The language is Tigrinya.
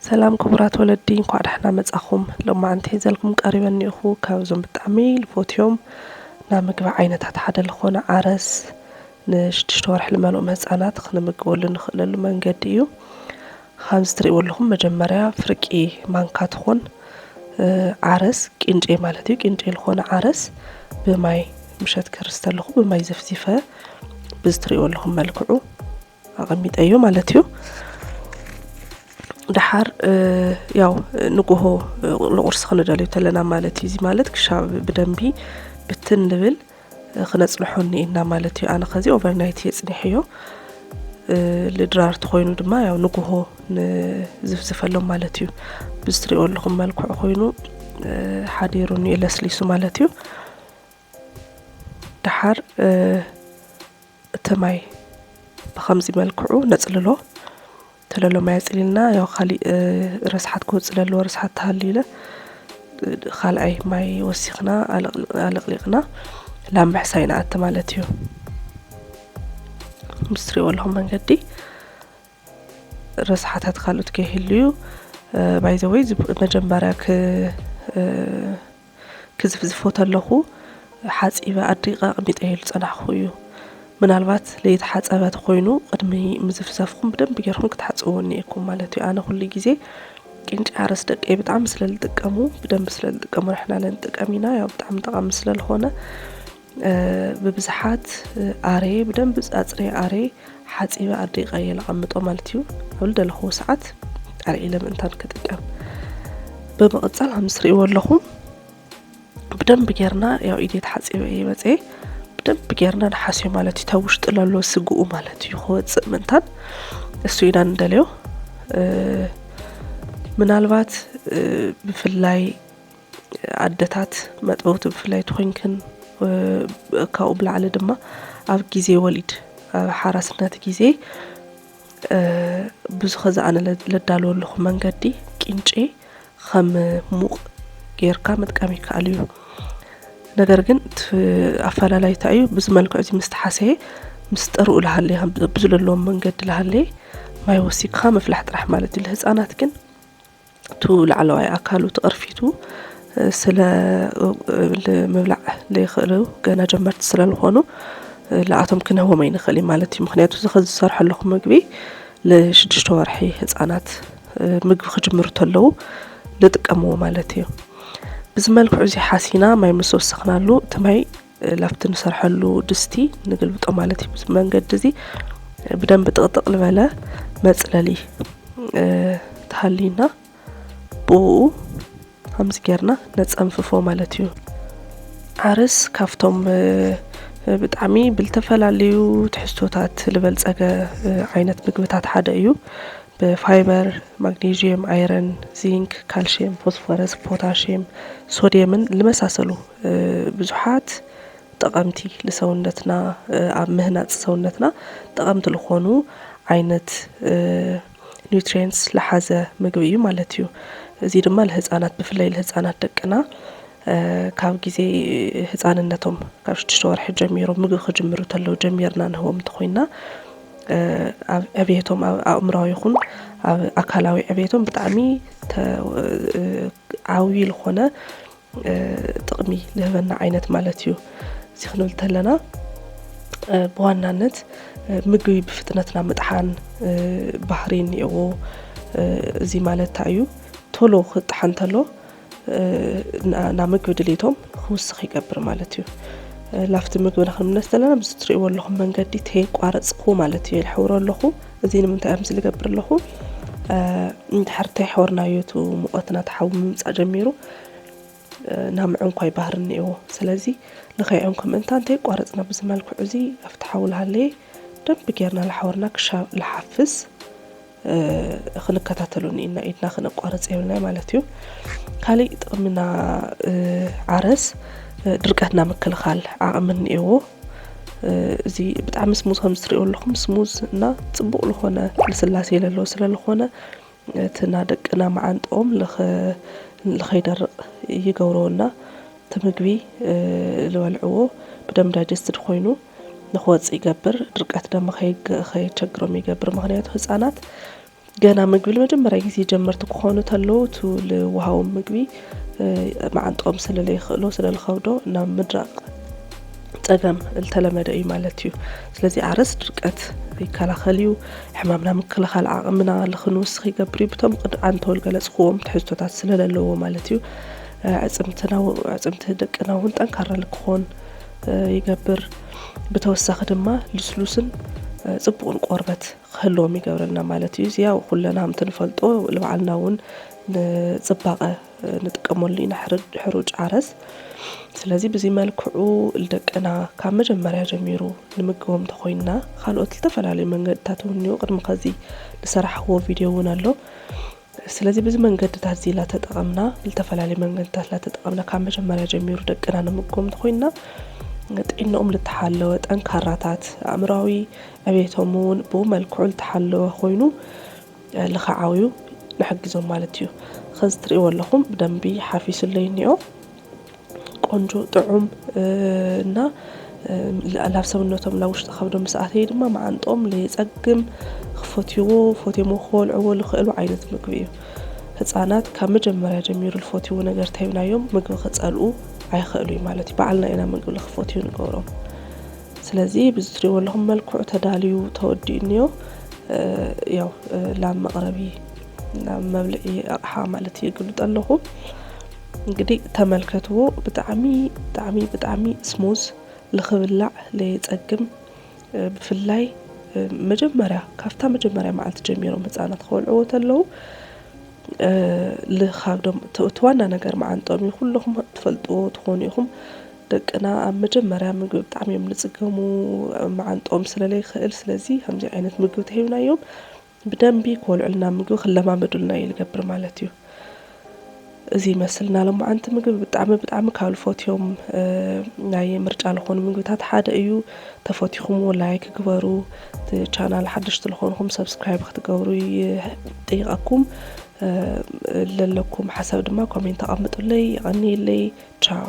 ሰላም ክቡራት ወለዲ፣ እንኳዕ ደሕና መጻኹም። ሎማዓንቲ ሒዘልኩም ቀሪበ እኒእኹ ካብዞም ብጣዕሚ ልፎትዮም ናብ ምግቢ ዓይነታት ሓደ ልኾነ ዓረስ ንሽዱሽተ ወርሒ ልመልኦም ህጻናት ክንምግበሉ ንኽእለሉ መንገዲ እዩ። ከምዚ ትርእይዎ ኣለኹም መጀመርያ ፍርቂ ማንካ ትኾን ዓረስ ቂንጨ ማለት እዩ። ቂንጨ ልኾነ ዓረስ ብማይ ምሸት ክርስ ተለኹ ብማይ ዘፍዚፈ ብዚ ትርእይዎ ኣለኹም መልክዑ ኣቐሚጠዮ ማለት እዩ። ደሓር ያው ንጎሆ ንቁርሲ ክንደልዮ ተለና ማለት እዩ። እዚ ማለት ክሻብ ብደንቢ ብትን ልብል ክነጽንሖ እኒኤና ማለት እዩ። ኣነ ከዚ ኦቨርናይት የጽኒሕዮ። ልድራር ተኾይኑ ድማ ያው ንጉሆ ንዝፍዝፈሎም ማለት እዩ። ብዚ ትሪኦ ኣለኹም መልክዑ ኮይኑ ሓዲሩ እኒኦ ለስሊሱ ማለት እዩ። ደሓር እቲ ማይ ብኸምዚ መልክዑ ነጽልሎ። ተለሎ ማይ ኣጽሊልና ያው ካሊእ ረስሓት ክወጽእ ለለዎ ረስሓት ተሃልዩ ኢለ ካልኣይ ማይ ወሲኽና ኣለቕሊቕና ላምሕሳይ ንኣቲ ማለት እዩ። ምስ ትሪእዎ ኣለኹም መንገዲ ረስሓታት ካልኦት ከይህልዩ ባይዘወይ መጀመርያ ክዝፍዝፎ ተለኹ ሓፂበ ኣድሪቐ ኣቕሚጠ ኢሉ ፀናሕኹ እዩ። ምናልባት ለይተሓፀበ ተኾይኑ ቅድሚ ምዝፍዛፍኹም ብደንብ ጌርኩም ክትሓፅብዎ እኒኤኩም ማለት እዩ። ኣነ ኩሉ ግዜ ቂንጫ ኣረስ ደቀይ ብጣዕሚ ስለ ዝጥቀሙ ብደንብ ስለ ዝጥቀሙ ንሕና ለንጥቀም ኢና። ያው ብጣዕሚ ጠቓሚ ስለ ዝኾነ ብብዝሓት ኣሬ ብደንብ ኣፅሬ ኣሬ ሓፂበ ኣድሪቐ እየ ለቐምጦ ማለት እዩ። ኣብ ልደለኹዎ ሰዓት ኣርዒለ ምእንታን ክጥቀም። ብምቕፃል ከም ትሪእዎ ኣለኹም ብደንብ ጌርና ያው ኢደይ ተሓፂበ እየ መፅየ ብደንብ ጌርና ንሓስዮ ማለት እዩ። ተብ ውሽጢ ለሎ ስግኡ ማለት እዩ ክወፅእ ምእንታን እሱ ኢና ንደልዮ። ምናልባት ብፍላይ ኣደታት መጥበውቲ ብፍላይ ተኾይንክን ካብኡ ብላዕሊ ድማ ኣብ ግዜ ወሊድ ኣብ ሓራስነት ግዜ ብዙ ኸዚ ኣነ ለዳልወ ኣለኹ መንገዲ ቂንጪ ከም ሙቕ ጌርካ ምጥቃም ይከኣል እዩ። ነገር ግን እቲ ኣፈላላይ እንታይ እዩ? ብዚ መልክዕ እዚ ምስ ተሓሰየ ምስ ጠርኡ ልሃለየ ብዙ ለለዎም መንገዲ ልሃለየ ማይ ወሲክኻ ምፍላሕ ጥራሕ ማለት እዩ። ንህፃናት ግን እቲ ላዕለዋይ ኣካሉ ተቐርፊቱ ስለ ምብላዕ ዘይኽእሉ ገና ጀመርቲ ስለ ዝኾኑ ንኣቶም ክንህቦም ኣይንኽእል እዩ ማለት እዩ። ምክንያቱ እዚ ኸዚ ዝሰርሐ ኣለኹ ምግቢ ንሽዱሽተ ወርሒ ህፃናት ምግቢ ክጅምሩ ተለዉ ንጥቀምዎ ማለት እዩ። ብዚ መልክዑ እዚ ሓሲና ማይ ምስ ወሰኽናሉ እቲ ማይ ላብቲ ንሰርሐሉ ድስቲ ንግልብጦ ማለት እዩ። ብዚ መንገዲ እዚ ብደንቢ ጥቕጥቕ ዝበለ መፅለሊ ተሃልዩና ብኡ ከምዚ ጌርና ነፀንፍፎ ማለት እዩ። ዓርስ ካብቶም ብጣዕሚ ብልተፈላለዩ ትሕዝቶታት ዝበልፀገ ዓይነት ምግብታት ሓደ እዩ። ብፋይበር፣ ማግኔዥየም፣ ኣይረን፣ ዚንክ፣ ካልሽየም፣ ፎስፎረስ፣ ፖታሽየም፣ ሶድየምን ልመሳሰሉ ብዙሓት ጠቐምቲ ልሰውነትና ኣብ ምህናፅ ሰውነትና ጠቐምቲ ልኾኑ ዓይነት ኒውትሪየንትስ ልሓዘ ምግቢ እዩ ማለት እዩ። እዚ ድማ ልህፃናት ብፍላይ ልህፃናት ደቅና ካብ ግዜ ህፃንነቶም ካብ ሽዱሽተ ወርሒ ጀሚሮም ምግቢ ክጅምሩ ተለዉ ጀሚርና ንህቦም እንተኾይና ኣብ ዕብየቶም ኣብ ኣእምራዊ ይኹን ኣብ ኣካላዊ ዕብየቶም ብጣዕሚ ዓብዪ ልኾነ ጥቕሚ ልህበና ዓይነት ማለት እዩ። እዚ ክንብል ተለና ብዋናነት ምግቢ ብፍጥነትና ምጥሓን ባህሪ እኒኦዎ። እዚ ማለት እንታይ እዩ? ቶሎ ክጥሓን ተሎ ናብ ምግቢ ድሌቶም ክውስኽ ይገብር ማለት እዩ። ላፍቲ ምግብና ክንምለስ ዘለና ብዚ ትሪእዎ ኣለኹም መንገዲ ተየቋረፅኩ ማለት እዩ። የልሕውሮ ኣለኹ። እዚ ንምንታይ ኣብዚ ልገብር ኣለኹ? እንድሕር ተይሕወርናዮ እቲ ሙቐት ናቲ ሓዊ ምምፃእ ጀሚሩ ናብ ምዕንኳይ ባህሪ እኒኦዎ። ስለዚ ንኸይዕንኩ ምእንታን ተየቋረፅና ብዚ መልክዑ እዚ ኣብቲ ሓዊ ልሃለየ ደንቢ ጌርና ልሓወርና ክሻብ ልሓፍስ ክንከታተሎ እኒኢና ኢድና ክነቋርፅ የብልናይ ማለት እዩ። ካሊእ ጥቕምና ዓረስ ድርቀትና ምክልኻል ዓቕሚ እኒኤዎ። እዚ ብጣዕሚ ስሙዝ ከም ዝትሪኦ ኣለኹም ስሙዝ እና ፅቡቕ ዝኾነ ልስላሴ ለለዎ ስለ ዝኾነ እቲ ና ደቅና መዓንጥኦም ልኸይደርቕ ይገብርዎ እና እቲ ምግቢ ዝበልዕዎ ብደም ዳይጀስትድ ኮይኑ ንክወፅእ ይገብር። ድርቀት ደም ከይቸግሮም ይገብር። ምክንያቱ ህፃናት ገና ምግቢ ንመጀመርያ ግዜ ጀመርቲ ክኾኑ ተለዉ፣ እቱ ልወሃቦም ምግቢ፣ እ፣ መዓንጥኦም ስለ ለይኽእሎ፣ ስለ ልኸብዶ፣ ናብ ምድራቕ ጸገም ልተለመደ እዩ ማለት እዩ። ስለዚ ዓረስ ድርቀት ይከላኸል እዩ። ሕማምና ምክልኻል ዓቕምና ልኽንውስኽ ይገብር እዩ። ብቶም ቅድዓን ተወል ገለጽክዎም ትሕዝቶታት ስለ ለለዎ ማለት እዩ። እ፣ ኣዕጽምትና፣ ኣዕጽምቲ ደቅና እውን ጠንካራ ልክኾን፣ እ፣ ይገብር። ብተወሳኺ ድማ ልስሉስን፣ እ፣ ጽቡቕን ቆርበት ክህልዎም ይገብረልና ማለት እዩ። እዚ ያው ኩለና ከምቲ ንፈልጦ ንባዕልና እውን ንጽባቐ ንጥቀመሉ ኢና ሕር-፣ ሕሩጭ ዓረስ። ስለዚ ብዚ መልክዑ ልደቅና ካብ መጀመርያ ጀሚሩ ንምግቦም እንተኾይንና፣ ካልኦት ዝተፈላለዩ መንገድታት እውን እኒኦ። ቅድሚ ከዚ ዝሰራሕክዎ ቪድዮ እውን ኣሎ። ስለዚ ብዚ መንገድታት እዚ ላተጠቐምና፣ ዝተፈላለዩ መንገድታት ላተጠቐምና ካብ መጀመርያ ጀሚሩ ደቅና ንምግቦም እንተኾይንና፣ ጥዕናኦም ልተሓለወ፣ ጠንካራታት፣ ኣእምራዊ ዕቤቶም እውን ብኡ መልክዑ ልተሓለወ ኮይኑ፣ እ፣ ልኽዓብዩ ንሕግዞም ማለት እዩ። ኸዚ ትርእይዎ ኣለኹም ብደንቢ ሓፊሱለይ እኒኦ። ቆንጆ ጥዑም፣ እ፣ እና፣ እ፣ ላብ ሰብነቶም ላብ ውሽጢ ከብዶም ምስ ኣተየ ድማ መዓንጥኦም ለየጸግም፣ ክፈትይዎ፣ ፈትዮም ክበልዕዎ ልኽእሉ ዓይነት ምግቢ እዩ። ህጻናት ካብ መጀመርያ ጀሚሩ ልፈትይዎ ነገር ተሂብናዮም ምግቢ ክጸልኡ ኣይኽእሉ እዩ ማለት እዩ። ባዕልና ኢና ምግቢ ልክፈትዩ ንገብሮም። ስለዚ ብዚ ትሪእዎ ኣለኹም መልክዑ ተዳልዩ ተወዲኡ እኒኦ። እ፣ ያው፣ እ፣ ላብ መቕረቢ፣ ናብ መብልዒ ኣቕሓ ማለት የግልጦ ኣለኹ። እንግዲህ ተመልከትዎ። ብጣዕሚ፣ ብጣዕሚ፣ ብጣዕሚ ስሙዝ፣ ልኽብላዕ ለየጸግም፣ እ፣ ብፍላይ፣ እ፣ መጀመርያ፣ ካብታ መጀመርያ መዓልቲ ጀሚሮም ህጻናት ክበልዕዎ ተለዉ፣ እ፣ ልኻብዶም፣ እቲ፣ እቲ ዋና ነገር መዓንጦም እዩ። ኩለኹም ትፈልጥዎ ትኾኑ ኢኹም። ደቅና ኣብ መጀመርያ ምግቢ ብጣዕሚ እዮም ልጽገሙ፣ መዓንጦም ስለ ለይኽእል። ስለዚ ከምዚ ዓይነት ምግቢ ተሂብናዮም ብደንቢ ክበልዑልና፣ ምግቢ ክለማመዱልና እዩ ልገብር ማለት እዩ። እዚ ይመስልና ሎማዓንቲ ምግቢ። ብጣዕሚ፣ ብጣዕሚ ካብ ልፈትዮም፣ እ፣ ናይ ምርጫ ልኾኑ ምግብታት ሓደ እዩ። ተፈቲኹምዎ ላይክ ግበሩ። እቲ ቻናል ሓደሽቲ ልኾንኹም ሰብስክራይብ ክትገብሩ ይጥይቐኩም። እ፣ ለለኩም ሓሳብ ድማ ኮሜንት ኣቐምጡለይ። የቐንየለይ። ቻው።